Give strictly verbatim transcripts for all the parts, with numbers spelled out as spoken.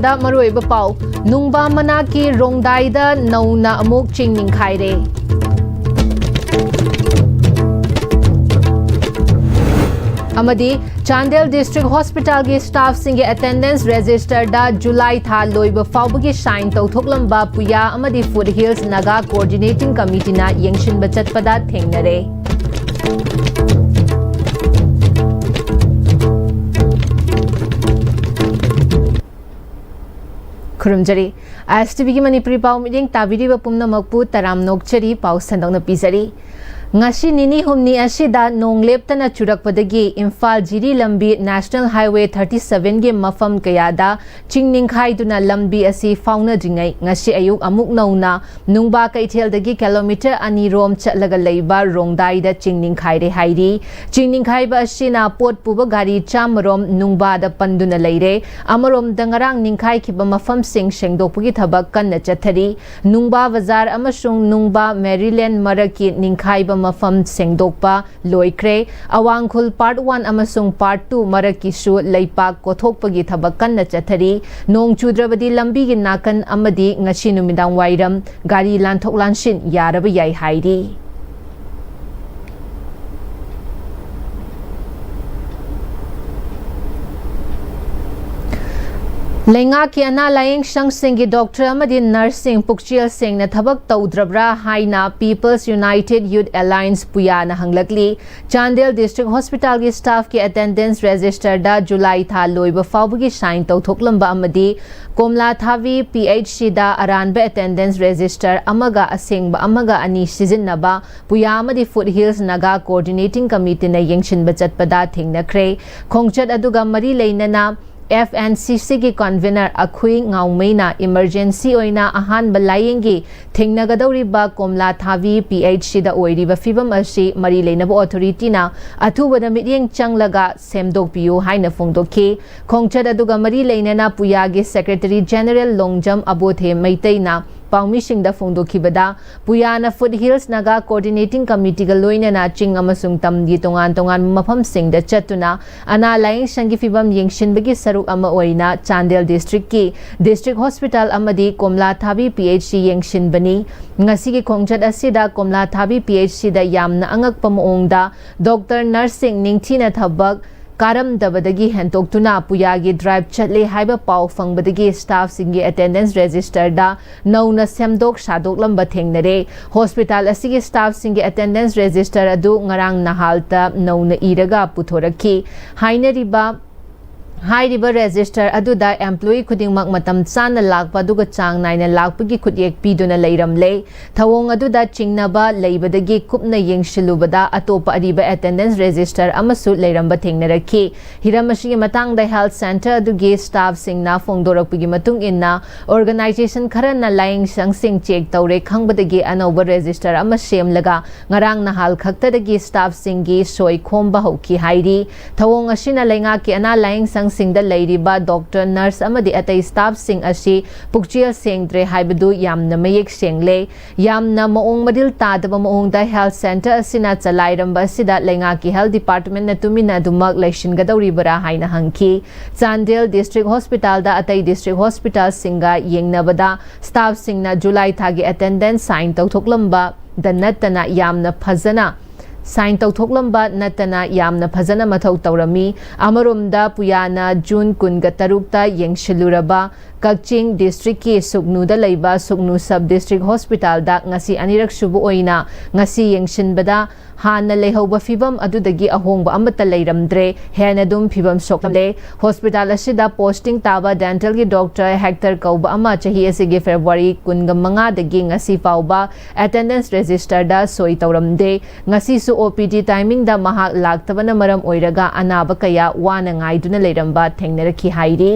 ꯗ ꯃꯔꯨꯑꯣꯏꯕ ꯄꯥꯎ, ꯅꯨꯡꯕꯥ ꯃꯅꯥꯛꯀꯤ ꯔꯣꯡꯗꯥꯏꯗ ꯅꯧꯅ ꯑꯃꯨꯛ ꯆꯤꯡ ꯅꯤꯡꯈꯥꯏꯔꯦ꯫ ꯑꯃꯗꯤ ꯆꯥꯟꯗꯦꯜ ꯗꯤꯁꯇ꯭ꯔꯤꯛ ꯍꯣꯁꯄꯤꯇꯥꯜꯒꯤ ꯁ꯭ꯇꯥꯐꯁꯤꯡꯒꯤ ꯑꯦꯇꯦꯟꯗꯦꯟꯁ ꯔꯦꯖꯤꯁꯇꯔꯗ ꯖꯨꯂꯥꯏ ꯊꯥ ꯂꯣꯏꯕ ꯐꯥꯎꯕꯒꯤ ꯁꯥꯏꯟ ꯇꯧꯊꯣꯛꯂꯝꯕ ꯄꯨꯌꯥ ꯑꯃꯗꯤ ꯐꯨꯠ ꯍꯤꯜꯁ ꯅꯥꯒꯥ ꯀꯣꯑꯣꯔꯗꯤꯅꯦꯇꯤꯡ ꯀꯃꯤꯇꯤꯅ ꯌꯦꯡꯁꯤꯟꯕ ꯆꯠꯄꯗ ꯊꯦꯡꯅꯔꯦ꯫ ꯈꯨꯔꯨꯝꯖꯔꯤ꯫ ꯑꯥꯏ ꯑꯦꯁ ꯇꯤ ꯚꯤꯒꯤ ꯃꯅꯤꯄꯨꯔꯤ ꯄꯥꯎ ꯃꯤꯠꯌꯦꯡ ꯇꯥꯕꯤꯔꯤꯕ ꯄꯨꯝꯅꯃꯛꯄꯨ ꯇꯔꯥꯝ ꯅꯣꯛꯆꯔꯤ, ꯄꯥꯎ ꯁꯟꯗꯣꯛꯅ ꯄꯤꯖꯔꯤ꯫ ꯉꯁꯤ ꯅꯤꯅꯤ ꯍꯨꯝꯅꯤ ꯑꯁꯤꯗ ꯅꯣꯡ ꯂꯦꯞꯇꯅ ꯆꯨꯔꯛꯄꯗꯒꯤ ꯏꯝꯐꯥꯜ ꯖꯤꯔꯤ ꯂꯝꯕꯤ ꯅꯦꯁꯅꯦꯜ ꯍꯥꯏꯋꯦ ꯊꯥꯔꯇꯤ ꯁꯚꯦꯟꯒꯤ ꯃꯐꯝ ꯀꯌꯥꯗ ꯆꯤꯡ ꯅꯤꯡꯈꯥꯏꯗꯨꯅ ꯂꯝꯕꯤ ꯑꯁꯤ ꯐꯥꯎꯅꯗ꯭ꯔꯤꯉꯩ ꯉꯁꯤ ꯑꯌꯨꯛ ꯑꯃꯨꯛ ꯅꯧꯅ ꯅꯨꯡꯕꯥ ꯀꯩꯊꯦꯜꯗꯒꯤ ꯀꯤꯂꯣꯃꯤꯇꯔ ꯑꯅꯤ ꯔꯣꯝ ꯆꯠꯂꯒ ꯂꯩꯕ ꯔꯣꯡꯗꯥꯏꯗ ꯆꯤꯡ ꯅꯤꯡꯈꯥꯏꯔꯦ ꯍꯥꯏꯔꯤ꯫ ꯆꯤꯡ ꯅꯤꯡꯈꯥꯏꯕ ꯑꯁꯤꯅ ꯄꯣꯠ ꯄꯨꯕ ꯒꯥꯔꯤ ꯆꯥꯝꯃ ꯔꯣꯝ ꯅꯨꯡꯕꯥꯗ ꯄꯟꯗꯨꯅ ꯂꯩꯔꯦ꯫ ꯑꯃꯔꯣꯝꯗ ꯉꯔꯥꯡ ꯅꯤꯡꯈꯥꯏꯈꯤꯕ ꯃꯐꯝꯁꯤꯡ ꯁꯦꯡꯗꯣꯛꯄꯒꯤ ꯊꯕꯛ ꯀꯟꯅ ꯆꯠꯊꯔꯤ꯫ ꯅꯨꯡꯕꯥ ꯕꯖꯥꯔ ꯑꯃꯁꯨꯡ ꯅꯨꯡꯕꯥ ꯃꯦꯔꯤꯂꯦꯟ ꯃꯔꯛꯀꯤ ꯅꯤꯡꯈꯥꯏꯕ ꯃꯐꯝ ꯁꯦꯡꯗꯣꯛꯄ ꯂꯣꯏꯈ꯭ꯔꯦ꯫ ꯑꯋꯥꯡꯈꯨꯜ ꯄꯥꯔꯠ ꯋꯥꯟ ꯑꯃꯁꯨꯡ ꯄꯥꯔꯠ ꯇꯨ ꯃꯔꯛꯀꯤꯁꯨ ꯂꯩꯄꯥꯛ ꯀꯣꯊꯣꯛꯄꯒꯤ ꯊꯕꯛ ꯀꯟꯅ ꯆꯠꯊꯔꯤ꯫ ꯅꯣꯡ ꯆꯨꯗ꯭ꯔꯕꯗꯤ ꯂꯝꯕꯤꯒꯤ ꯅꯥꯀꯟ ꯑꯃꯗꯤ ꯉꯁꯤ ꯅꯨꯃꯤꯗꯥꯡ ꯋꯥꯏꯔꯝ ꯒꯥꯔꯤ ꯂꯥꯟꯊꯣꯛ ꯂꯥꯟꯁꯤꯟ ꯌꯥꯔꯕ ꯌꯥꯏ ꯍꯥꯏꯔꯤ꯫ ꯂꯩꯉꯥꯛꯀꯤ ꯑꯅꯥ ꯂꯥꯌꯦꯡ ꯁꯪꯁꯤꯡꯒꯤ ꯗꯣꯛꯇꯔ ꯑꯃꯗꯤ ꯅꯔꯁꯁꯤꯡ ꯄꯨꯛꯆꯦꯜ ꯁꯦꯡꯅ ꯊꯕꯛ ꯇꯧꯗ꯭ꯔꯕ꯭ꯔꯥ ꯍꯥꯏꯅ People's United Youth Alliance ꯄꯨꯌꯥꯅ ꯍꯪꯂꯛꯂꯤ꯫ ꯆꯥꯟꯗꯦꯜ ꯗꯤꯁꯇ꯭ꯔꯤꯛ ꯍꯣꯁꯄꯤꯇꯥꯜꯒꯤ ꯁ꯭ꯇꯥꯐꯀꯤ ꯑꯦꯇꯦꯟꯗꯦꯟꯁ ꯔꯦꯖꯤꯁꯇꯔꯗ ꯖꯨꯂꯥꯏ ꯊꯥ ꯂꯣꯏꯕ ꯐꯥꯎꯕꯒꯤ ꯁꯥꯏꯟ ꯇꯧꯊꯣꯛꯂꯝꯕ ꯑꯃꯗꯤ ꯀꯣꯝꯂꯥ ꯊꯥꯕꯤ ꯄꯤ ꯑꯩꯆ ꯁꯤꯗ ꯑꯔꯥꯟꯕ ꯑꯦꯇꯦꯟꯗꯦꯟꯁ ꯔꯦꯖꯤꯁꯇꯔ ꯑꯃꯒ ꯑꯁꯦꯡꯕ ꯑꯃꯒ ꯑꯅꯤ ꯁꯤꯖꯤꯟꯅꯕ ꯄꯨꯌꯥ ꯑꯃꯗꯤ ꯐꯨꯠ ꯍꯤꯜꯁ ꯅꯥꯒꯥ ꯀꯣꯑꯣꯔꯗꯤꯅꯦꯇꯤꯡ ꯀꯃꯤꯇꯤꯅ ꯌꯦꯡꯁꯤꯟꯕ ꯆꯠꯄꯗ ꯊꯦꯡꯅꯈ꯭ꯔꯦ꯫ ꯈꯣꯡꯆꯠ ꯑꯗꯨꯒ ꯃꯔꯤ ꯂꯩꯅꯅ ꯑꯦꯐ ꯑꯦꯟ ꯁꯤ ꯁꯤꯒꯤ ꯀꯟꯚꯦꯅꯔ ꯑꯈꯨꯏ ꯉꯥꯎꯃꯩꯅ ꯏꯃꯔꯖꯦꯟꯁꯤ ꯑꯣꯏꯅ ꯑꯍꯥꯟꯕ ꯂꯥꯌꯦꯡꯒꯤ ꯊꯦꯡꯅꯒꯗꯧꯔꯤꯕ ꯀꯣꯝꯂꯥ ꯊꯥꯕꯤ ꯄꯤ ꯑꯩꯆ ꯁꯤꯗ ꯑꯣꯏꯔꯤꯕ ꯐꯤꯕꯝ ꯑꯁꯤ ꯃꯔꯤ ꯂꯩꯅꯕ ꯑꯣꯊꯣꯔꯤꯇꯤꯅ ꯑꯊꯨꯕꯗ ꯃꯤꯠꯌꯦꯡ ꯆꯪꯂꯒ ꯁꯦꯝꯗꯣꯛꯄꯤꯌꯨ ꯍꯥꯏꯅ ꯐꯣꯡꯗꯣꯛꯈꯤ꯫ ꯈꯣꯡꯆꯠ ꯑꯗꯨꯒ ꯃꯔꯤ ꯂꯩꯅꯅ ꯄꯨꯌꯥꯒꯤ ꯁꯦꯀ꯭ꯔꯦꯇꯔꯤ ꯖꯦꯅꯔꯦꯜ ꯂꯣꯡꯖꯝ ꯑꯕꯣꯊꯦ ꯃꯩꯇꯩꯅ ꯄꯥꯎꯃꯤꯁꯤꯡꯗ ꯐꯣꯡꯗꯣꯛꯈꯤꯕꯗ, ꯄꯨꯌꯥꯅ ꯐꯨꯠ ꯍꯤꯜꯁ ꯅꯥꯒꯥ ꯀꯣꯑꯣꯔꯗꯤꯅꯦꯇꯤꯡ ꯀꯃꯤꯇꯤꯒ ꯂꯣꯏꯅꯅ ꯆꯤꯡ ꯑꯃꯁꯨꯡ ꯇꯝꯒꯤ ꯇꯣꯉꯥꯟ ꯇꯣꯉꯥꯟꯕ ꯃꯐꯝꯁꯤꯡꯗ ꯆꯠꯇꯨꯅ ꯑꯅꯥ ꯂꯥꯌꯦꯡ ꯁꯪꯒꯤ ꯐꯤꯕꯝ ꯌꯦꯡꯁꯤꯟꯕꯒꯤ ꯁꯔꯨꯛ ꯑꯃ ꯑꯣꯏꯅ ꯆꯥꯟꯗꯦꯜ ꯗꯤꯁꯇ꯭ꯔꯤꯛꯀꯤ ꯗꯤꯁꯇ꯭ꯔꯤꯛ ꯍꯣꯁꯄꯤꯇꯥꯜ ꯑꯃꯗꯤ ꯀꯣꯝꯂꯥ ꯊꯥꯕꯤ ꯄꯤ ꯑꯩꯆ ꯁꯤ ꯌꯦꯡꯁꯤꯟꯕꯅꯤ꯫ ꯉꯁꯤꯒꯤ ꯈꯣꯡꯆꯠ ꯑꯁꯤꯗ ꯀꯣꯝꯂꯥ ꯊꯥꯕꯤ ꯄꯤ ꯑꯩꯆ ꯁꯤꯗ ꯌꯥꯝꯅ ꯑꯉꯛꯄ ꯃꯑꯣꯡꯗ ꯗꯣꯛꯇꯔ, ꯅꯔꯁꯁꯤꯡ ꯅꯤꯡꯊꯤꯅ ꯊꯕꯛ ꯀꯥꯔꯝꯗꯕꯗꯒꯤ ꯍꯦꯟꯇꯣꯛꯇꯨꯅ ꯄꯨꯌꯥꯒꯤ ꯗ꯭ꯔꯥꯏꯚ ꯆꯠꯂꯦ ꯍꯥꯏꯕ ꯄꯥꯎ ꯐꯪꯕꯗꯒꯤ ꯁ꯭ꯇꯥꯐꯁꯤꯡꯒꯤ ꯑꯦꯇꯦꯟꯗꯦꯟꯁ ꯔꯦꯖꯤꯁꯇꯔꯗ ꯅꯧꯅ ꯁꯦꯝꯗꯣꯛ ꯁꯥꯗꯣꯛꯂꯝꯕ ꯊꯦꯡꯅꯔꯦ꯫ ꯍꯣꯁꯄꯤꯇꯥꯜ ꯑꯁꯤꯒꯤ ꯁ꯭ꯇꯥꯐꯁꯤꯡꯒꯤ ꯑꯦꯇꯦꯟꯗꯦꯟꯁ ꯔꯦꯖꯤꯁꯇꯔ ꯑꯗꯨ ꯉꯔꯥꯡ ꯅꯍꯥꯜꯇ ꯅꯧꯅ ꯏꯔꯒ ꯄꯨꯊꯣꯔꯛꯈꯤ꯫ ꯍꯥꯏꯅꯔꯤꯕ ꯍꯥꯏꯔꯤꯕ ꯔꯦꯖꯤꯁꯇꯔ ꯑꯗꯨꯗ ꯑꯦꯝꯄ꯭ꯂꯣꯌꯤ ꯈꯨꯗꯤꯡꯃꯛ ꯃꯇꯝ ꯆꯥꯅ ꯂꯥꯛꯄ ꯑꯗꯨꯒ ꯆꯥꯡ ꯅꯥꯏꯅ ꯂꯥꯛꯄꯒꯤ ꯈꯨꯠꯌꯦꯛ ꯄꯤꯗꯨꯅ ꯂꯩꯔꯝꯂꯦ꯫ ꯊꯧꯑꯣꯡ ꯑꯗꯨꯗ ꯆꯤꯡꯅꯕ ꯂꯩꯕꯗꯒꯤ ꯀꯨꯞꯅ ꯌꯦꯡꯁꯤꯜꯂꯨꯕꯗ ꯑꯇꯣꯞꯄ ꯑꯔꯤꯕ ꯑꯦꯇꯦꯟꯗꯦꯟꯁ ꯔꯦꯖꯤꯁꯇꯔ ꯑꯃꯁꯨ ꯂꯩꯔꯝꯕ ꯊꯦꯡꯅꯔꯛꯈꯤ꯫ ꯍꯤꯔꯝ ꯑꯁꯤꯒꯤ ꯃꯇꯥꯡꯗ ꯍꯦꯜꯊ ꯁꯦꯟꯇꯔ ꯑꯗꯨꯒꯤ ꯁ꯭ꯇꯥꯐꯁꯤꯡꯅ ꯐꯣꯡꯗꯣꯔꯛꯄꯒꯤ ꯃꯇꯨꯡ ꯏꯟꯅ, ꯑꯣꯔꯒꯅꯥꯏꯖꯦꯁꯟ ꯈꯔꯅ ꯂꯥꯌꯦꯡꯁꯪꯁꯤꯡ ꯆꯦꯛ ꯇꯧꯔꯦ ꯈꯪꯕꯗꯒꯤ ꯑꯅꯧꯕ ꯔꯦꯖꯤꯁꯇꯔ ꯑꯃ ꯁꯦꯝꯂꯒ ꯉꯔꯥꯡ ꯅꯍꯥꯜ ꯈꯛꯇꯗꯒꯤ ꯁ꯭ꯇꯥꯐꯁꯤꯡꯒꯤ ꯁꯣꯏ ꯈꯣꯝꯕ ꯍꯧꯈꯤ ꯍꯥꯏꯔꯤ꯫ ꯊꯧꯑꯣꯡ ꯑꯁꯤꯅ ꯂꯩꯉꯥꯛꯀꯤ ꯑꯅꯥ ꯂꯥꯌꯦꯡꯁꯪꯁꯤꯡꯗ ꯂꯩꯔꯤꯕ ꯗꯣꯛꯇꯔ, ꯅꯔꯁ ꯑꯃꯗꯤ ꯑꯇꯩ ꯁ꯭ꯇꯥꯐꯁꯤꯡ ꯑꯁꯤ ꯄꯨꯛꯆꯦꯜ ꯁꯦꯡꯗ꯭ꯔꯦ ꯍꯥꯏꯕꯗꯨ ꯌꯥꯝꯅ ꯃꯌꯦꯛ ꯁꯦꯡꯂꯦ꯫ ꯌꯥꯝꯅ ꯃꯑꯣꯡ ꯃꯔꯤꯜ ꯇꯥꯗꯕ ꯃꯑꯣꯡꯗ ꯍꯦꯜꯊ ꯁꯦꯟꯇꯔ ꯑꯁꯤꯅ ꯆꯂꯥꯏꯔꯝꯕ ꯑꯁꯤꯗ ꯂꯩꯉꯥꯛꯀꯤ ꯍꯦꯜꯊ ꯗꯤꯄꯥꯔꯠꯃꯦꯟꯅ ꯇꯨꯃꯤꯟꯅ ꯑꯗꯨꯃꯛ ꯂꯩꯁꯤꯟꯒꯗꯧꯔꯤꯕꯔꯥ ꯍꯥꯏꯅ ꯍꯪꯈꯤ꯫ ꯆꯥꯟꯗꯦꯜ ꯗꯤꯁꯇ꯭ꯔꯤꯛ ꯍꯣꯁꯄꯤꯇꯥꯜꯗ ꯑꯇꯩ ꯗꯤꯁꯇ꯭ꯔꯤꯛ ꯍꯣꯁꯄꯤꯇꯥꯜꯁꯤꯡꯒ ꯌꯦꯡꯅꯕꯗ ꯁ꯭ꯇꯥꯐꯁꯤꯡꯅ ꯖꯨꯂꯥꯏ ꯊꯥꯒꯤ ꯑꯦꯇꯦꯟꯗꯦꯟꯁ ꯁꯥꯏꯟ ꯇꯧꯊꯣꯛꯂꯝꯕꯗ ꯅꯠꯇꯅ ꯌꯥꯝꯅ ꯐꯖꯅ ꯁꯥꯏꯟ ꯇꯧꯊꯣꯛꯂꯝꯕ ꯅꯠꯇꯅ ꯌꯥꯝꯅ ꯐꯖꯅ ꯃꯊꯧ ꯇꯧꯔꯝꯃꯤ꯫ ꯑꯃꯔꯣꯝꯗ ꯄꯨꯌꯥꯅ ꯖꯨꯟ ꯀꯨꯟꯒ ꯇꯔꯨꯛꯇ ꯌꯦꯡꯁꯤꯜꯂꯨꯔꯕ ꯀꯛꯆꯤꯡ ꯗꯤꯁꯇ꯭ꯔꯤꯛꯀꯤ ꯁꯨꯛꯅꯨꯗ ꯂꯩꯕ ꯁꯨꯛꯅꯨ ꯁꯕ ꯗꯤꯁꯇ꯭ꯔꯤꯛ ꯍꯣꯁꯄꯤꯇꯥꯜꯗ ꯉꯁꯤ ꯑꯅꯤꯔꯛ ꯁꯨꯕ ꯑꯣꯏꯅ ꯉꯁꯤ ꯌꯦꯡꯁꯤꯟꯕꯗ ꯍꯥꯟꯅ ꯂꯩꯍꯧꯕ ꯐꯤꯕꯝ ꯑꯗꯨꯗꯒꯤ ꯑꯍꯣꯡꯕ ꯑꯃꯠꯇ ꯂꯩꯔꯝꯗ꯭ꯔꯦ꯫ ꯍꯦꯟꯅ ꯑꯗꯨꯝ ꯐꯤꯕꯝ ꯁꯣꯛꯂꯦ꯫ ꯍꯣꯁꯄꯤꯇꯥꯜ ꯑꯁꯤꯗ ꯄꯣꯁꯇꯤꯡ ꯇꯥꯕ ꯗꯦꯟꯇꯜꯒꯤ ꯗꯣꯛꯇꯔ ꯍꯦꯛꯇꯔ ꯀꯧꯕ ꯑꯃ ꯆꯍꯤ ꯑꯁꯤꯒꯤ ꯐꯦꯕ꯭ꯔꯨꯋꯥꯔꯤ ꯀꯨꯟꯒ ꯃꯉꯥꯗꯒꯤ ꯉꯁꯤ ꯐꯥꯎꯕ ꯑꯦꯇꯦꯟꯗꯦꯟꯁ ꯔꯦꯖꯤꯁꯇꯔꯗ ꯁꯣꯏ ꯇꯧꯔꯝꯗꯦ꯫ ꯉꯁꯤꯁꯨ ꯑꯣ ꯄꯤ ꯗꯤ ꯇꯥꯏꯃꯤꯡꯗ ꯃꯍꯥꯛ ꯂꯥꯛꯇꯕꯅ ꯃꯔꯝ ꯑꯣꯏꯔꯒ ꯑꯅꯥꯕ ꯀꯌꯥ ꯋꯥꯅ ꯉꯥꯏꯗꯨꯅ ꯂꯩꯔꯝꯕ ꯊꯦꯡꯅꯔꯛꯈꯤ ꯍꯥꯏꯔꯤ꯫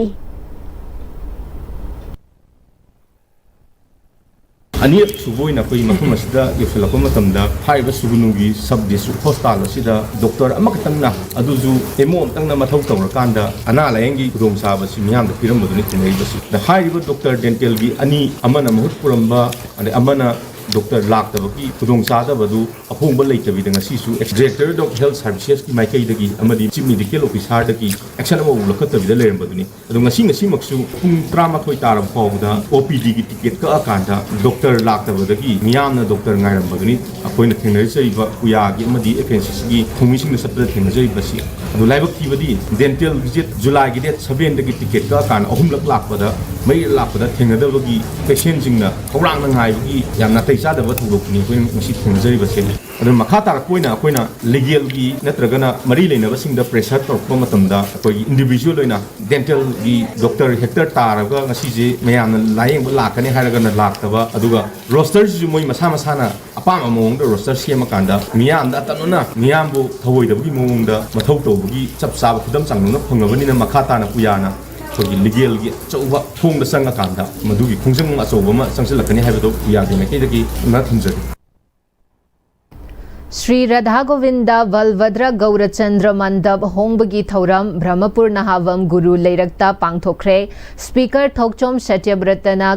ꯑꯅꯤꯔꯛ ꯁꯨꯕ ꯑꯣꯏꯅ ꯑꯩꯈꯣꯏ ꯃꯐꯝ ꯑꯁꯤꯗ ꯌꯧꯁꯤꯜꯂꯛꯄ ꯃꯇꯝꯗ, ꯍꯥꯏꯔꯤꯕ ꯁꯨꯒꯨꯅꯨꯒꯤ sub district hospital ꯑꯁꯤꯗ doctor ꯑꯃꯈꯛꯇꯪꯅ, ꯑꯗꯨꯁꯨ ꯑꯦꯝ ꯑꯣ ꯑꯃꯇꯪꯅ ꯃꯊꯧ ꯇꯧꯔꯀꯥꯟꯗ ꯑꯅꯥ ꯂꯥꯌꯦꯡꯒꯤ ꯈꯨꯗꯣꯡꯆꯥꯕꯁꯤ ꯃꯤꯌꯥꯝꯗ ꯄꯤꯔꯝꯕꯗꯨꯅꯤ ꯊꯦꯡꯅꯔꯤꯕꯁꯤ꯫ ꯑꯗ ꯍꯥꯏꯔꯤꯕ doctor dentalꯒꯤ ꯑꯅꯤ, ꯑꯃꯅ ꯃꯍꯨꯠ ꯄꯨꯔꯝꯕ, ꯑꯗꯩ ꯑꯃꯅ doctor ꯂꯥꯛꯇꯕꯒꯤ ꯈꯨꯗꯣꯡꯆꯥꯗꯕꯗꯨ ꯑꯍꯣꯡꯕ ꯂꯩꯇꯕꯤꯗ ꯉꯁꯤꯁꯨ Directorate of Health Servicesꯀꯤ ꯃꯥꯏꯀꯩꯗꯒꯤ ꯑꯃꯗꯤ Chief Medical Officerꯗꯒꯤ action ꯑꯃꯐꯥꯎ ꯂꯧꯈꯠꯇꯕꯤꯗ ꯂꯩꯔꯝꯕꯗꯨꯅꯤ꯫ ꯑꯗꯣ ꯉꯁꯤ, ꯉꯁꯤꯃꯛꯁꯨ ꯄꯨꯡ ꯇꯔꯥꯃꯥꯊꯣꯏ ꯇꯥꯔꯕ ꯐꯥꯎꯕꯗ ꯑꯣ ꯄꯤ ꯗꯤꯒꯤ ticket ꯀꯛꯑꯀꯥꯟꯗ doctor ꯂꯥꯛꯇꯕꯗꯒꯤ ꯃꯤꯌꯥꯝꯅ doctor ꯉꯥꯏꯔꯝꯕꯗꯨꯅꯤ ꯑꯩꯈꯣꯏꯅ ꯊꯦꯡꯅꯖꯔꯤꯕ ꯄꯨꯌꯥꯒꯤ ꯑꯃꯗꯤ ꯑꯦꯐ ꯑꯦꯟ ꯁꯤ ꯁꯤꯒꯤ ꯊꯧꯃꯤꯁꯤꯡꯅ ꯆꯠꯄꯗ ꯊꯦꯡꯅꯖꯔꯤꯕꯁꯤ꯫ ꯑꯗꯨ ꯂꯥꯏꯕꯛ ꯊꯤꯕꯗꯤ, dental visit Julyꯒꯤ date sevenꯗꯒꯤ ticket ꯀꯛꯑꯀꯥꯟꯗ ꯑꯍꯨꯝꯂꯛ ꯂꯥꯛꯄꯗ, ꯃꯔꯤꯔꯛ ꯂꯥꯛꯄꯗ ꯊꯦꯡꯅꯗꯕꯒꯤ patientꯁꯤꯡꯅ ꯈꯧꯔꯥꯡꯅ ꯉꯥꯏꯕꯒꯤ ꯌꯥꯝ ꯅꯥꯇꯩ ꯆꯥꯗꯕ ꯊꯧꯗꯣꯛꯇꯨꯅꯤ ꯑꯩꯈꯣꯏꯅ ꯉꯁꯤ ꯊꯦꯡꯅꯖꯔꯤꯕꯁꯦ꯫ ꯑꯗꯨꯅ ꯃꯈꯥ ꯇꯥꯔꯛꯄ ꯑꯣꯏꯅ ꯑꯩꯈꯣꯏꯅ legalꯒꯤ ꯅꯠꯇ꯭ꯔꯒꯅ ꯃꯔꯤ ꯂꯩꯅꯕꯁꯤꯡꯗ pressure ꯇꯧꯔꯛꯄ ꯃꯇꯝꯗ, ꯑꯩꯈꯣꯏꯒꯤ individual ꯑꯣꯏꯅ dentalꯒꯤ doctor ꯍꯦꯛꯇ ꯇꯥꯔꯒ ꯉꯁꯤꯁꯦ ꯃꯌꯥꯝꯅ ꯂꯥꯌꯦꯡꯕ ꯂꯥꯛꯀꯅꯤ ꯍꯥꯏꯔꯒꯅ ꯂꯥꯛꯇꯕ, ꯑꯗꯨꯒ rosterꯁꯤꯁꯨ ꯃꯣꯏ ꯃꯁꯥ ꯃꯁꯥꯅ ꯑꯄꯥꯝꯕ ꯃꯑꯣꯡꯗ roster ꯁꯦꯝꯃꯀꯥꯟꯗ ꯃꯤꯌꯥꯝꯗ ꯑꯇꯅꯅ ꯃꯤꯌꯥꯝꯕꯨ ꯊꯧꯑꯣꯏꯗꯕꯒꯤ ꯃꯑꯣꯡꯗ ꯃꯊꯧ ꯇꯧꯕꯒꯤ ꯆꯞ ꯆꯥꯕ ꯈꯨꯗꯝ ꯆꯥꯡꯗꯝꯅ ꯐꯪꯉꯕꯅꯤꯅ, ꯃꯈꯥ ꯇꯥꯅ ꯄꯨꯌꯥꯅ ꯑꯩꯈꯣꯏꯒꯤ legalꯒꯤ ꯑꯆꯧꯕ ꯊꯣꯡꯗ ꯆꯪꯉꯀꯥꯟꯗ ꯃꯗꯨꯒꯤ ꯈꯣꯡꯖꯪ ꯑꯆꯧꯕ ꯑꯃ ꯆꯪꯁꯤꯜꯂꯛꯀꯅꯤ ꯍꯥꯏꯕꯗꯨ ꯄꯨꯌꯥꯒꯤ ꯃꯥꯏꯀꯩꯗꯒꯤ ꯑꯃ ꯊꯝꯖꯒꯦ꯫ ꯁ꯭ꯔꯤ ꯔꯥꯙꯥ ꯒꯣꯕꯤꯟꯗ ꯕꯜꯚꯗ꯭ꯔ ꯒꯧꯔꯆꯟꯗ꯭ꯔ ꯃꯟꯗꯞ ꯍꯣꯡꯕꯒꯤ ꯊꯧꯔꯝ ꯕ꯭ꯔꯍꯃꯄꯨꯔ ꯅꯍꯥꯕꯝ ꯒꯨꯔꯨ ꯂꯩꯔꯛꯇ ꯄꯥꯡꯊꯣꯛꯈ꯭ꯔꯦ꯫ ꯁ꯭ꯄꯤꯀꯔ ꯊꯣꯛꯆꯣꯝ ꯁꯇ꯭ꯌꯕ꯭ꯔꯇꯅ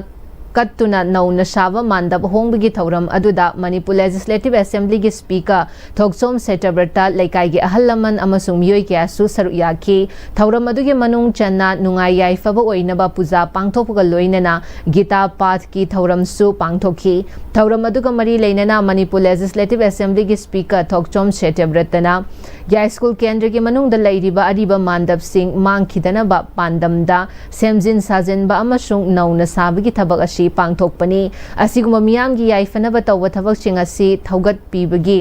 ꯀꯠꯇꯨꯅ ꯅꯧꯅ ꯁꯥꯕ ꯃꯟꯗꯞ ꯍꯣꯡꯕꯒꯤ ꯊꯧꯔꯝ ꯑꯗꯨꯗ ꯃꯅꯤꯄꯨꯔ ꯂꯦꯖꯤꯁꯂꯦꯇꯤꯚ ꯑꯦꯁꯦꯝꯕ꯭ꯂꯤꯒꯤ ꯁ꯭ꯄꯤꯀꯔ ꯊꯣꯛꯆꯣꯝ ꯁꯇ꯭ꯌꯕ꯭ꯔꯇ, ꯂꯩꯀꯥꯏꯒꯤ ꯑꯍꯜ ꯂꯃꯟ ꯑꯃꯁꯨꯡ ꯃꯤꯑꯣꯏ ꯀꯌꯥꯁꯨ ꯁꯔꯨꯛ ꯌꯥꯈꯤ꯫ ꯊꯧꯔꯝ ꯑꯗꯨꯒꯤ ꯃꯅꯨꯡ ꯆꯟꯅ ꯅꯨꯡꯉꯥꯏ ꯌꯥꯏꯐꯕ ꯑꯣꯏꯅꯕ ꯄꯨꯖꯥ ꯄꯥꯡꯊꯣꯛꯄꯒ ꯂꯣꯏꯅꯅ ꯒꯤꯇꯥ ꯄꯥꯊꯀꯤ ꯊꯧꯔꯝꯁꯨ ꯄꯥꯡꯊꯣꯛꯈꯤ꯫ ꯊꯧꯔꯝ ꯑꯗꯨꯒ ꯃꯔꯤ ꯂꯩꯅꯅ ꯃꯅꯤꯄꯨꯔ ꯂꯦꯖꯤꯁꯂꯦꯇꯤꯚ ꯑꯦꯁꯦꯝꯕ꯭ꯂꯤꯒꯤ ꯁ꯭ꯄꯤꯀꯔ ꯊꯣꯛꯆꯣꯝ ꯁꯇ꯭ꯌꯕ꯭ꯔꯇꯅ ꯌꯥꯏꯁ꯭ꯀꯨꯜ ꯀꯦꯟꯗ꯭ꯔꯒꯤ ꯃꯅꯨꯡꯗ ꯂꯩꯔꯤꯕ ꯑꯔꯤꯕ ꯃꯥꯟꯗꯞꯁꯤꯡ ꯃꯥꯡꯈꯤꯗꯅꯕ ꯄꯥꯟꯗꯝꯗ ꯁꯦꯝꯖꯤꯟ ꯁꯥꯖꯤꯟꯕ ꯑꯃꯁꯨꯡ ꯅꯧꯅ ꯁꯥꯕꯒꯤ ꯊꯕꯛ ꯑꯁꯤ ꯄꯥꯡꯊꯣꯛꯄꯅꯤ꯫ ꯑꯁꯤꯒꯨꯝꯕ ꯃꯤꯌꯥꯝꯒꯤ ꯌꯥꯏꯐꯅꯕ ꯇꯧꯕ ꯊꯕꯛꯁꯤꯡ ꯑꯁꯤ ꯊꯧꯒꯠꯄꯤꯕꯒꯤ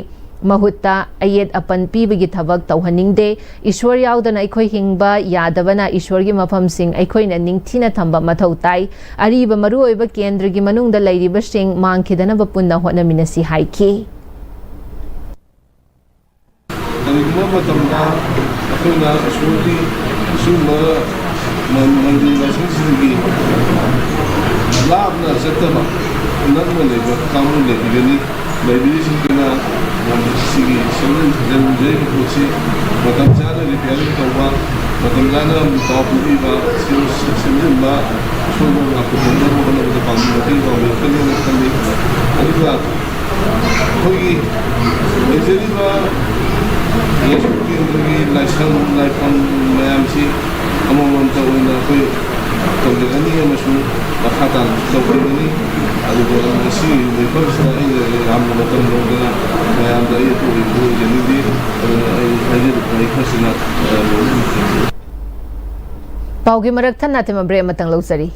ꯃꯍꯨꯠꯇ ꯑꯌꯦꯠ ꯑꯄꯟ ꯄꯤꯕꯒꯤ ꯊꯕꯛ ꯇꯧꯍꯟꯅꯤꯡꯗꯦ꯫ ꯏꯁ꯭ꯋꯔ ꯌꯥꯎꯗꯅ ꯑꯩꯈꯣꯏ ꯍꯤꯡꯕ ꯌꯥꯗꯕꯅ ꯏꯁ꯭ꯋꯔꯒꯤ ꯃꯐꯝꯁꯤꯡ ꯑꯩꯈꯣꯏꯅ ꯅꯤꯡꯊꯤꯅ ꯊꯝꯕ ꯃꯊꯧ ꯇꯥꯏ꯫ ꯑꯔꯤꯕ ꯃꯔꯨꯑꯣꯏꯕ ꯀꯦꯟꯗ꯭ꯔꯒꯤ ꯃꯅꯨꯡꯗ ꯂꯩꯔꯤꯕꯁꯤꯡ ꯃꯥꯡꯈꯤꯗꯅꯕ ꯄꯨꯟꯅ ꯍꯣꯠꯅꯃꯤꯟꯅꯁꯤ ꯍꯥꯏꯈꯤ꯫ ꯀꯔꯤꯒꯨꯝꯕ ꯃꯇꯝꯗ ꯑꯩꯈꯣꯏꯅ ꯏꯁꯣꯔꯒꯤ ꯑꯁꯤꯒꯨꯝꯕ ꯃꯟ- ꯃꯟꯗꯤꯔ ꯃꯁꯤꯡꯁꯤꯡꯒꯤ ꯂꯥꯞꯅ ꯆꯠꯇꯕ, ꯅꯛꯅ ꯂꯩꯕ ꯀꯥꯡꯕꯨ ꯂꯩꯕꯤꯒꯅꯤ꯫ ꯂꯩꯕꯤꯔꯤꯁꯤꯡꯗꯨꯅ ꯁꯤꯒꯤ ꯁꯦꯝꯖꯤꯟ ꯁꯥꯖꯤꯟꯖꯔꯤꯕ ꯄꯣꯠꯁꯤ ꯃꯇꯝ ꯆꯥꯅ ꯔꯤꯄꯤꯌꯥꯔꯤꯡ ꯇꯧꯕ, ꯃꯇꯝ ꯆꯥꯅ ꯄꯥꯎ ꯄꯤꯕꯤꯕ, ꯁꯦꯝ-, ꯁꯦꯝꯖꯤꯟꯕ, ꯑꯁꯣꯏꯕ ꯉꯥꯛꯊꯣꯛꯅꯕ ꯍꯣꯠꯅꯕꯗ ꯄꯥꯡꯕꯤ ꯃꯇꯦꯡ ꯄꯥꯡꯕꯤꯔꯛꯀꯅꯤ ꯍꯥꯏꯅ ꯈꯜꯂꯤ꯫ ꯑꯗꯨꯒ ꯑꯩꯈꯣꯏꯒꯤ ꯂꯩꯖꯔꯤꯕ ꯌꯥꯏꯁꯀꯨꯜ ꯀꯦꯟꯗ꯭ꯔꯒꯤ ꯂꯥꯏꯁꯪ ꯂꯥꯏꯐꯝ ꯃꯌꯥꯝꯁꯤ ꯑꯃꯃꯝꯇ ꯑꯣꯏꯅ ꯑꯩꯈꯣꯏ ꯇꯧꯖꯒꯅꯤ ꯑꯃꯁꯨꯡ ꯃꯈꯥ ꯇꯥꯅꯁꯨ ꯇꯧꯖꯒꯅꯤ꯫ ꯑꯗꯨꯒ ꯉꯁꯤ ꯃꯤꯐꯝꯁꯤꯗ ꯑꯩꯅ ꯌꯥꯝꯅ ꯃꯇꯝ ꯂꯧꯗꯅ ꯃꯌꯥꯝꯗ ꯑꯩ ꯑꯇꯣꯞꯄ ꯑꯣꯏꯖꯅꯤꯡꯗꯦ꯫ ꯑꯗꯨꯅ ꯑꯩ ꯍꯥꯏꯖꯔꯤꯕ ꯋꯥꯍꯩ ꯈꯔꯁꯤꯅ, ꯑ, ꯂꯣꯏꯁꯤꯟꯖꯒꯦ꯫ ꯄꯥꯎꯒꯤ ꯃꯔꯛ ꯊꯠꯅ ꯑꯊꯦꯝꯕ ꯕ꯭ꯔꯦꯛ ꯑꯃꯇꯪ ꯂꯧꯖꯔꯤ꯫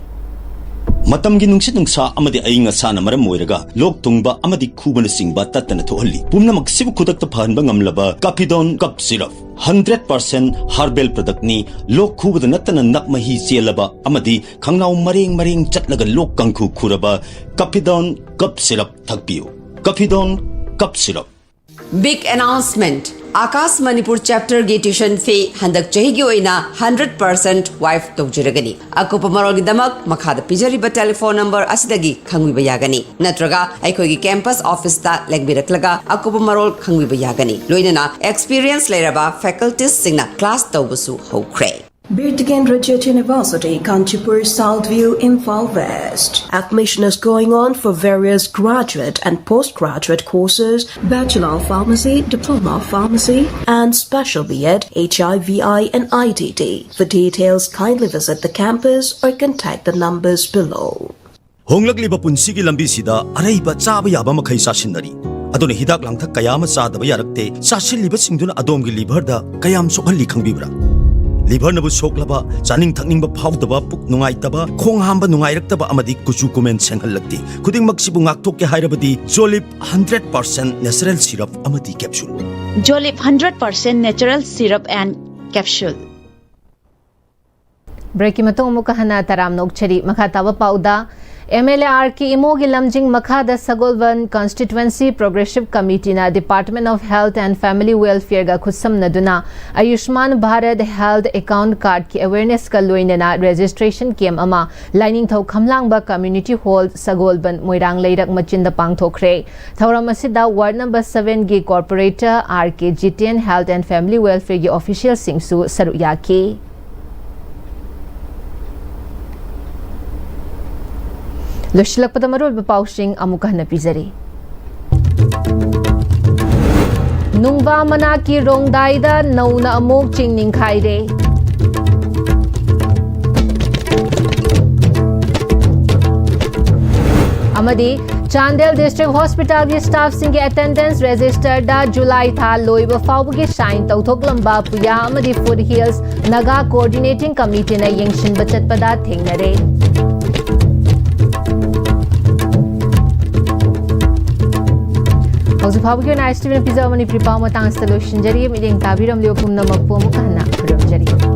ꯃꯇꯝꯒꯤ ꯅꯨꯡꯁꯤꯠ ꯅꯨꯡꯁꯥ ꯑꯃꯗꯤ ꯑꯏꯪ ꯑꯁꯥꯅ ꯃꯔꯝ ꯑꯣꯏꯔꯒ ꯂꯣꯛ ꯊꯨꯡꯕ ꯑꯃꯗꯤ ꯈꯨꯕꯅꯆꯤꯡꯕ ꯇꯠꯇꯅ ꯊꯣꯛꯍꯜꯂꯤ꯫ ꯄꯨꯝꯅꯃꯛꯁꯤꯕꯨ ꯈꯨꯗꯛꯇ ꯐꯍꯟꯕ ꯉꯝꯂꯕ Kafidon cough syrup. Hundred percent herbal ꯄ꯭ꯔꯗꯛꯅꯤ꯫ ꯂꯣꯛ ꯈꯨꯕꯗ ꯅꯠꯇꯅ ꯅꯞ ꯃꯍꯤ ꯆꯦꯜꯂꯕ ꯑꯃꯗꯤ ꯈꯪꯅꯥꯎ ꯃꯔꯦꯡ ꯃꯔꯦꯡ ꯆꯠꯂꯒ ꯂꯣꯛ ꯀꯥꯡꯈꯨ ꯈꯨꯔꯕ ꯀꯥꯐꯤꯗꯣꯟ ꯀꯞ ꯁꯤꯔꯞ ꯊꯛꯄꯤꯌꯨ꯫ Kafidon cough syrup. Big announcement! Aakash Manipur ꯆꯦꯞꯇꯔꯒꯤ ꯇ꯭ꯌꯨꯁꯟ ꯐꯤ ꯍꯟꯗꯛ ꯆꯍꯤꯒꯤ ꯑꯣꯏꯅ ꯍꯟꯗ꯭ꯔꯦꯠ ꯄꯥꯔꯁꯦꯟ ꯋꯥꯏꯞ ꯇꯧꯖꯔꯒꯅꯤ꯫ ꯑꯀꯨꯞꯄ ꯃꯔꯣꯜꯒꯤꯗꯃꯛ ꯃꯈꯥꯗ ꯄꯤꯖꯔꯤꯕ ꯇꯦꯂꯤꯐꯣꯟ ꯅꯝꯕꯔ ꯑꯁꯤꯗꯒꯤ ꯈꯪꯕꯤꯕ ꯌꯥꯒꯅꯤ, ꯅꯠꯇ꯭ꯔꯒ ꯑꯩꯈꯣꯏꯒꯤ ꯀꯦꯝꯄꯁ ꯑꯣꯐꯤꯁꯇ ꯂꯦꯡꯕꯤꯔꯛꯂꯒ ꯑꯀꯨꯞꯄ ꯃꯔꯣꯜ ꯈꯪꯕꯤꯕ ꯌꯥꯒꯅꯤ꯫ ꯂꯣꯏꯅꯅ ꯑꯦꯛꯁꯄꯤꯔꯤꯌꯦꯟꯁ ꯂꯩꯔꯕ ꯐꯦꯀꯜꯇꯤꯁꯁꯤꯡꯅ ꯀ꯭ꯂꯥꯁ ꯇꯧꯕꯁꯨ ꯍꯧꯈ꯭ꯔꯦ꯫ Birkandra University, Kanchipur, South View, Imphal West. Admission is going on for various graduate and postgraduate courses, Bachelor of Pharmacy, Diploma of Pharmacy, and Special B Ed, H I V I, and I T T. For details, kindly visit the campus or contact the numbers below. ꯍꯣꯡꯂꯛꯂꯤꯕ ꯄꯨꯟꯁꯤꯒꯤ ꯂꯝꯕꯤꯁꯤꯗ ꯑꯔꯩꯕ ꯆꯥꯕ ꯌꯥꯕ ꯃꯈꯩ ꯆꯥꯁꯤꯟꯅꯔꯤ꯫ ꯑꯗꯨꯅ ꯍꯤꯗꯥꯛ ꯂꯥꯡꯊꯛ ꯀꯌꯥ ꯑꯃ ꯆꯥꯗꯕ ꯌꯥꯔꯛꯇꯦ꯫ ꯆꯥꯁꯤꯜꯂꯤꯕꯁꯤꯡꯗꯨꯅ ꯑꯗꯣꯝꯒꯤ ꯂꯤꯚꯔꯗ ꯀꯌꯥꯝ ꯁꯣꯛꯍꯜꯂꯤ ꯈꯪꯕꯤꯕ꯭ꯔꯥ? ꯂꯤꯚꯔꯅꯕꯨ ꯁꯣꯛꯂꯕ, ꯆꯥꯅꯤꯡ ꯊꯛꯅꯤꯡꯕ ꯐꯥꯎꯗꯕ, ꯄꯨꯛ ꯅꯨꯡꯉꯥꯏꯇꯕ, ꯈꯣꯡ ꯍꯥꯝꯕ ꯅꯨꯡꯉꯥꯏꯔꯛꯇꯕ ꯑꯃꯗꯤ ꯀꯨꯆꯨ ꯀꯨꯃꯦꯟ ꯁꯦꯡꯍꯜꯂꯛꯇꯦ꯫ ꯈꯨꯗꯤꯡꯃꯛꯁꯤꯕꯨ ꯉꯥꯛꯊꯣꯛꯀꯦ ꯍꯥꯏꯔꯕꯗꯤ ꯖꯣꯂꯤꯞ ꯍꯟꯗ꯭ꯔꯦꯠ ꯄꯥꯔꯁꯦꯟ ꯅꯦꯆꯔꯦꯜ ꯁꯤꯔꯞ ꯑꯃꯗꯤ capsule. Jolip hundred percent natural syrup and capsule. ꯕ꯭ꯔꯦꯛꯀꯤ ꯃꯇꯨꯡ ꯑꯃꯨꯛꯀ ꯍꯟꯅ ꯇꯔꯥꯝꯅ ꯑꯣꯛꯆꯔꯤ꯫ ꯃꯈꯥ ꯇꯥꯕ ꯄꯥꯎꯗ, MLA RK ꯏꯃꯣꯒꯤ ꯂꯝꯖꯤꯡ ꯃꯈꯥꯗ ꯁꯒꯣꯜꯕꯟ Constituency Progressive Committeeꯅ Department of Health and Family Welfareꯒ ꯈꯨꯠꯁꯝꯅꯗꯨꯅ Ayushman Bharat Health Account Cardꯀꯤ awarenessꯀ ꯂꯣꯏꯅꯅ registration camp ꯑꯃ ꯂꯥꯏꯅꯤꯡꯊꯧ ꯈꯝꯂꯥꯡꯕ Community Hall, ꯁꯒꯣꯜꯕꯟ, ꯃꯣꯏꯔꯥꯡ ꯂꯩꯔꯛ ꯃꯆꯤꯟꯗ ꯄꯥꯡꯊꯣꯛꯈ꯭ꯔꯦ꯫ ꯊꯧꯔꯝ ꯑꯁꯤꯗ ward number sevenꯒꯤ corporator RK Jiten, Health and Family Welfareꯒꯤ officialꯁꯤꯡꯁꯨ ꯁꯔꯨꯛ ꯌꯥꯈꯤ꯫ ꯂꯣꯏꯁꯤꯜꯂꯛꯄꯗ ꯃꯔꯨꯑꯣꯏꯕ ꯄꯥꯎꯁꯤꯡ ꯑꯃꯨꯛꯀ ꯍꯟꯅ ꯄꯤꯖꯔꯤ꯫ ꯅꯨꯡꯕꯥ ꯃꯅꯥꯛꯀꯤ ꯔꯣꯡꯗꯥꯏꯗ ꯅꯧꯅ ꯑꯃꯨꯛ ꯆꯤꯡ ꯅꯤꯡꯈꯥꯏꯔꯦ꯫ ꯑꯃꯗꯤ ꯆꯥꯟꯗꯦꯜ District Hospitalꯒꯤ staffꯁꯤꯡꯒꯤ attendance registerꯗ July ꯊꯥ ꯂꯣꯏꯕ ꯐꯥꯎꯕꯒꯤ sign ꯇꯧꯊꯣꯛꯂꯝꯕ ꯄꯨꯌꯥ ꯑꯃꯗꯤ Foothills Naga Coordinating Committeeꯅ ꯌꯦꯡꯁꯤꯟꯕ ꯆꯠꯄꯗ ꯊꯦꯡꯅꯔꯦ꯫ ꯍꯧꯖꯤꯛ ꯐꯥꯎꯕꯒꯤ ꯑꯣꯏꯅ ISTVꯅ ꯄꯤꯖꯕ ꯃꯅꯤꯄꯨꯔꯤ ꯄꯥꯎ ꯃꯇꯥꯡ ꯑꯁꯤꯗ ꯂꯣꯏꯁꯤꯟꯖꯔꯤ꯫ ꯃꯤꯠꯌꯦꯡ ꯇꯥꯕꯤꯔꯝꯂꯤꯕ ꯄꯨꯝꯅꯃꯛꯄꯨ ꯑꯃꯨꯛ ꯍꯟꯅ ꯈꯨꯔꯨꯝꯖꯔꯤ꯫